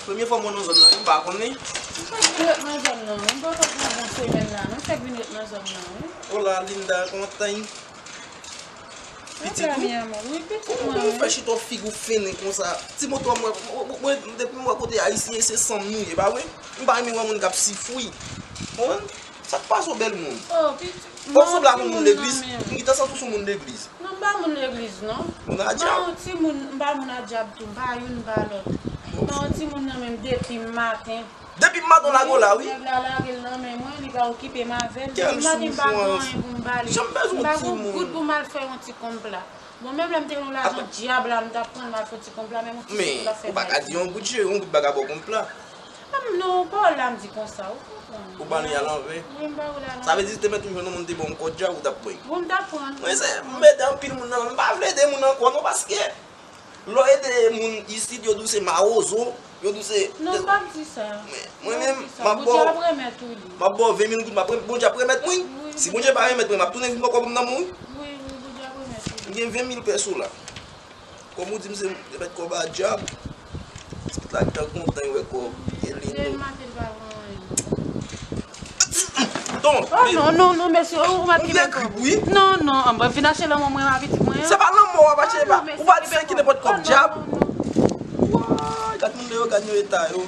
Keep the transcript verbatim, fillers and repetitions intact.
Premye fwa m nan zòn nan, wi, m pa konnen. M fèk vin ret nan zòn nan, wi. M poko gen bon semèn la, non. M fèk vin ret nan zòn nan, wi. Hola, Linda, ¿cómo estás? Pitit ou? Wi, pitit mwen, wi. Ou fè chita w figi w fennen konsa. Ti moto a mwen, mwen, mwen, depi m wè kote ayisyen, se sanm nou ye, pa vre? M pa renmen wè moun k ap sifri. Konprann? Sa k pase w, bèl moun? Oh, pitit. Ou sanble ak yon moun legliz. M gentan santi w se yon moun legliz. Non, m pa moun legliz, non. Moun a dyab. M pa yon timoun, m pa moun a dyab tou. M pa youn, m pa lòt. M pa yon timoun nan menm depi maten. Depi maten w lage w la, wi. Nèg la lage l nan men mwen, li pa okipe m avè l. Depi maten m pa gen anyen pou m ba li. Jan m bezwen yon timoun. M pa gen goud pou m al fè yon ti konpla. Bon, menm lè m te gen yon lajan dyab la, m t ap pran l, m al fè yon ti konpla, men yon ti sou konpla fè bay. Men, ou pa ka di yon goud, yon goud pa ka ba w konpla. Non, ou pa wè la m di konsa, ou konprann. Ou ba li alanvè. Wi, m ba ou l alanvè. Sa vle di, si te mèt ou jwenn yon moun te ba w yon kòd dyab, ou t ap pran l. Wi, m t ap pran l. Mwen se, m ede anpil moun nan, m pa vle ede moun ankò, non, paske lè w ede moun isit, yo di w se mawozo, yo di w se... Non, m p ap di sa. Mwen menm, m ap ba w, m ap ba w ven mil goud, m ap, Bondye ap remèt mwen. Si Bondye pa remèt mwen, m ap tounen vin ba w kòb m nan men w. Wi, wi, Bondye ap remèt ou. M gen ven mil pèso la. Kòm ou di m se te mèt kòb a dyab, pitit la gentan kontan, li wè kòb. Li maten li pa pran anyen. Ton, oh, non, non, non, mesye, ou mèt kite kòb. Wi. Non, non, an mwen vin achte lanmò mwen a pitit mwen an. Se pa lanmò w ap achte, ou pa di se ki nenpòt kòb dyab. Waay, gad moun deyò, gad yo eta yo.